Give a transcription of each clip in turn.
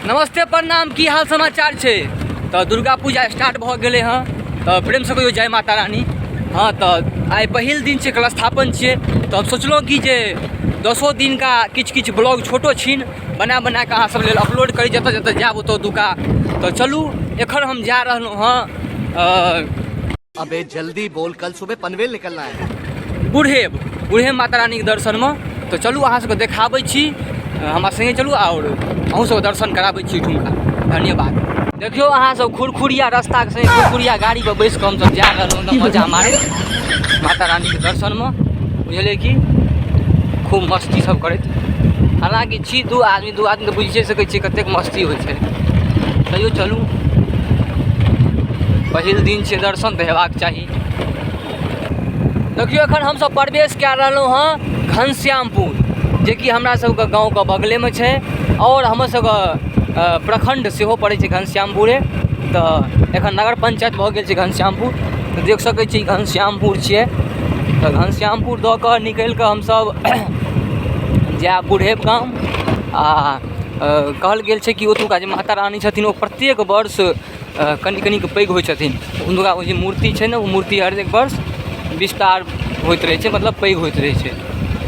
नमस्ते प्रणाम, की हाल समाचार छै? तऽ दुर्गा पूजा स्टार्ट भऽ गेलै हँ, तऽ प्रेमसँ कहियौ जय माता रानी। हँ, तऽ आइ पहिल दिन छै, कलशस्थापन छियै, तऽ हम सोचलहुँ कि जे 10 दिनका किछु किछु ब्लॉग छोटो छिन बना बना कऽ अहाँ सब लेल अपलोड करी, जतऽ जतऽ जायब ओतऽ ओतुका। तऽ चलू, एखन हम जा रहलहुँ हँ अबे जल्दी बोल, कल सुबह पनवेल निकलना है। बुढ़ेब, बुढ़ेब माता रानीके दर्शनमे। तऽ चलू, अहाँ सबके देखाबै छी, हमरा सङ्गे चलू आओर अहूँ सबके दर्शन कराबै छी ओहिठुमका। धन्यवाद। देखियौ अहाँ सब, खुरखुरिया रास्ताके सङ्गे खुरखुरिया गाड़ीपर बैस कऽ हमसब जा रहलहुँ एकदम मजा मारैत माता रानीके दर्शनमे, बुझलियै कि खूब मस्ती सब करैत। हालाँकि छी दू आदमी, दू आदमी तऽ बुझिए सकै छियै कतेक मस्ती होइ छै। तैयो चलू, पहिल दिन छै, दर्शन तऽ हेबाक चाही। देखियौ, एखन हमसब प्रवेश कए रहलहुँ हँ घनश्यामपुर, जेकि हमरा सबके गाँवके बगलेमे छै आओर हमर सबके प्रखण्ड सेहो पड़ै छै घनश्यामपुरे। तऽ एखन नगर पंचायत भऽ गेल छै घनश्यामपुर। तऽ देख सकै छी, घनश्यामपुर छियै। तऽ घनश्यामपुर दऽ कऽ निकलि कऽ हमसब जायब बुढ़ेब गाम। आ कहल गेल छै कि ओतुका जे माता रानी छथिन, ओ प्रत्येक वर्ष कनि कनिके पैघ होइ छथिन। हुनका ओ जे मूर्ति छै ने, ओ मूर्ति हर एक वर्ष विस्तार होइत रहै छै, मतलब पैघ होइत रहै छै।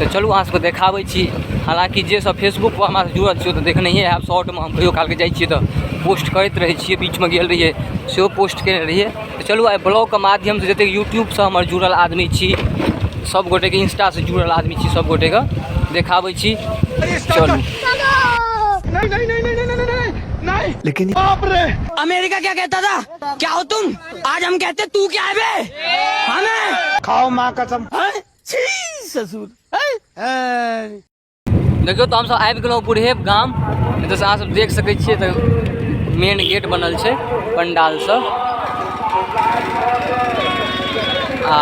तऽ चलू, अहाँ सबके देखाबै छी। हालाँकि जे सब फेसबुकपर हमरासँ जुड़ल छी, ओ तऽ देखनहिए हैब। शॉर्टमे हम कहियो कालके जाइ छियै तऽ पोस्ट करैत रहै छियै। बीचमे गेल रहियै, सेहो पोस्ट केने रहियै। तऽ चलू, आइ ब्लॉगके माध्यमसँ जतेक यूट्यूबसँ हमर जुड़ल आदमी छी सब गोटेके, इंस्टासँ जुड़ल आदमी छी सब गोटेके देखाबै छी। चलू। लेकिन अमेरिका क्या कहता था, क्या हो तुम? आज हम कहते, तू क्या है बे? हमें खाओ माँ कसम। छी ससुर हैं? देखियौ, तऽ हमसब आबि गेलहुँ बुढ़ेब गाम। एतऽसँ अहाँ सब देख सकै छियै, तऽ मेन गेट बनल छै पंडाल सब आ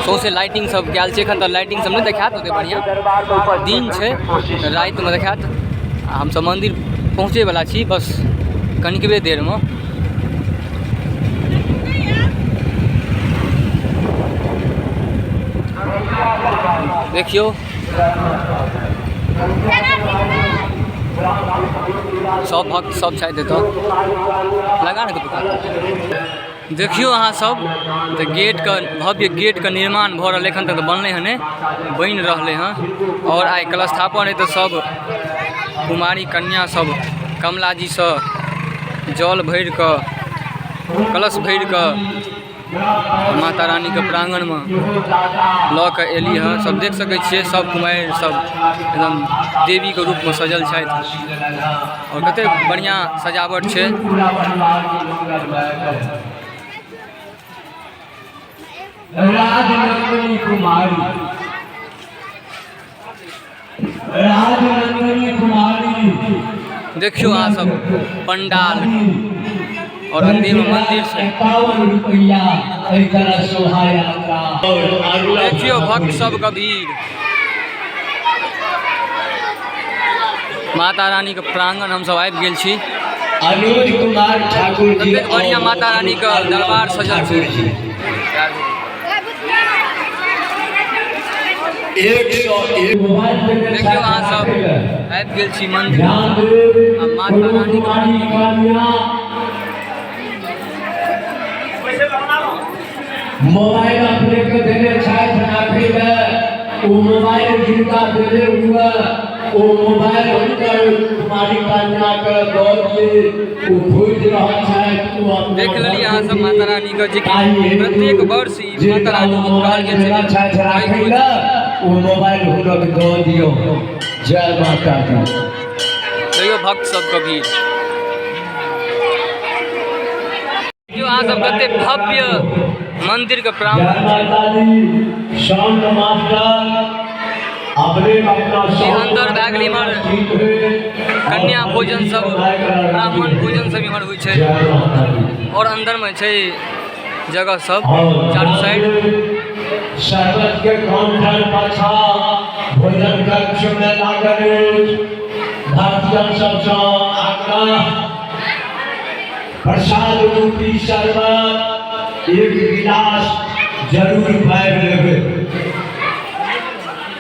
सौंसे लाइटिंग सब कयल छै। एखन तऽ लाइटिंग सब नहि देखायत ओते बढ़िआँ, दिन छै, रातिमे देखायत। आ हमसब मन्दिर पहुँचैवला छी बस कनिकबे देरमे। देखियौ, सब भक्त सब छथि एतऽ। लगा ने दुकान। देखियौ अहाँ सब, तऽ गेटके, भव्य गेटके निर्माण भऽ रहलै। एखन तक तऽ बनलै हँ नहि, बनि रहलै हँ। आओर आइ कलशस्थापन है, तऽ सब कुमारी कन्या सब कमला जीसँ जल भरि कऽ, कलश भरि कऽ माता रानीके प्राङ्गणमे लऽ कऽ एली हँ। सब देख सकै छियै, सब कुमारि सब एकदम देवीके रूपमे सजल छथि आओर कतेक बढ़िआँ सजावट छै। राजनंदिनी कुमारी, राजनंदिनी कुमारी। देखियौ अहाँ सब पंडाल आओर अंदरमे मंदिर छै। 51 रुपैया एहि तरह शोभा यात्रा। देखियौ भक्त सबके भीड़। माता रानीके प्रांगण हमसब आबि गेल छी। अनुज कुमार ठाकुर जी। कतेक बढ़िआँ माता रानीके दरबार सजल छै। ठाकुर जी, 101 मोबाइल देने। देखियौ अहाँ सब, आबि गेल छी मंदिर ध्यान देव। आ माता रानीके कुमारी मंदिर। कन्या मोबाइल अपने के देने छथि राखै लए। ओ मोबाइल जिनका देने हुए, ओ मोबाइल हुनकर कुमारी कन्या के दऽ दिए। ओ खोजि रहल छथि, ओ अपना देख लेलियै अहाँ सब माता रानीके, जे कि ताहि हेतु प्रत्येक वर्ष ई माता जिनका रानी ओ कहल मोबाइल गेल छै देने जे छथि राखै पैघ होइ लए, छै। ओ मोबाइल हुनक दऽ दियौ। जय माता दी। तैयो भक्त सबके भीड़ देखियौ अहाँ सब, कते भव्य मंदिर के प्रांगण जय छै। माता दी। साउंड मास्टर अपने अपना ई अंदर भए गेलै, इम्हर कन्या भोजन सब, ब्राह्मण भोजन सब इम्हर होइ छै। जय माता दी। और अंदर में छै जगह सब चारू साइड। शरबत के काउंटर पाछा भोजन कक्ष में लागल अछि। भक्तजन सबसँ आग्रह, प्रसाद रूपी शरबत एक गिलास जरूर पाबि लेबै।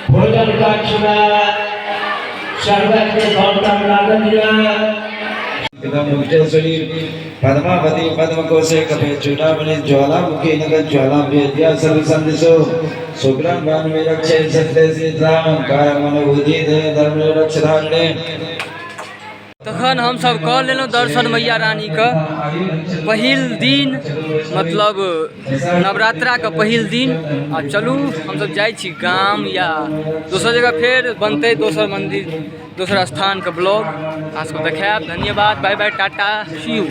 भोजन कक्ष में शरबत के काउंटर लागल यऽ। मुक्तेश्वरी पद्मावती पद्मकोशे कपे चूड़ामणि ज्वालामुखी नगर ज्वालाभ्य सर्वसन्दिशो शुक्लं भान्वे रक्षे सत्य सीतां कारमनुभूति धर्म रक्षधारणे। तखन हमसब कऽ लेलहुँ दर्शन मैया रानीके। पहिल दिन, मतलब नवरात्राके पहिल दिन। आ चलू, हमसब जाइ छी गाम या दोसर जगह, फेर बनतै दोसर मन्दिर, दोसर स्थानके ब्लॉग अहाँ सबके देखायब। धन्यवाद, bye bye, tata, see you.